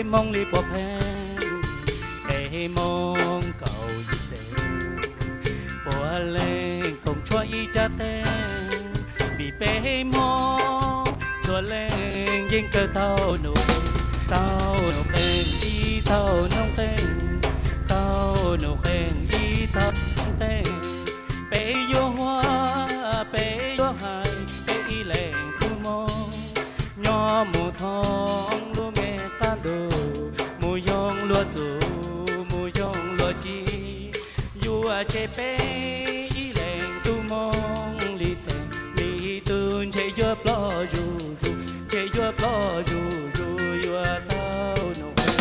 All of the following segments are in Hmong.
Hmoob li puas pheej, peb Hmoob kaum yim xeem, puav leej koom tshuaj ib rab qeej, vim peb Hmoob txhua leej yeej kawm tau nuj, tau nuj qeej ib tau noob qeej, tau nuj qeej ib tau noob qeej. Peb yuav huab, peb yuav hais, peb ib leeg tub Hmoob, nyob mus thoob lub me qab ntuj, mus yoog luag txuj, mus yoog luag ci, yuav tseg peb ib leeg tub Hmoob li tes li tug ntshe yuav ploj zuj zus, ntshe yuav ploj zuj zus, yuav tau nuj qeej.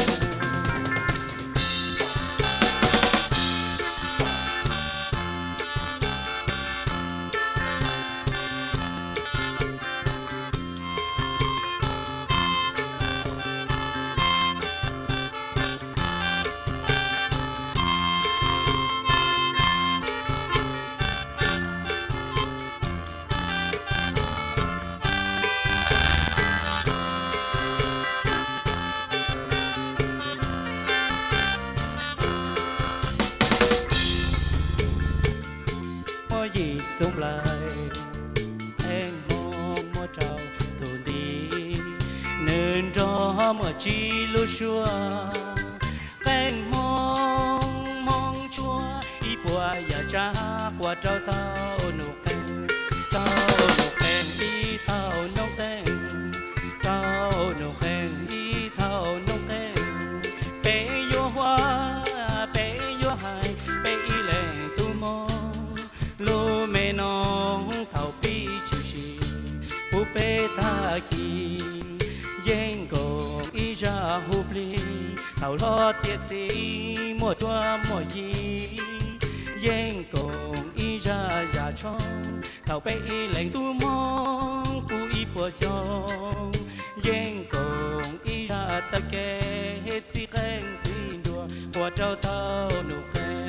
Muaj yim tug nplaig, qeej Hmoob muaj rau tug nti, nws nrog muaj tsib lub suab. Qeej Hmoob, Hmoob tshuab ib puas yam tsav quas rau tau nuj qeej, tau nuj qeej ib tau noob qeej, tau nuj qeej ib tau noob qeej. Peb yuav huab, peb yuav hais, peb ib leeg tub Hmoob, lub me noog thaum pib tshwm sim puv peb tag kis, yeej koom ib zaj hu plig. Thaum hlob tiav txiv muaj cuab muaj yig, yeej koom ib zaj yam tshoob. Thaum peb ib leeg tub Hmoob puv ib puas xyoo, yeej koom ib zaj taw kev txij qeej txij nruas quas rau tau nuj qeej.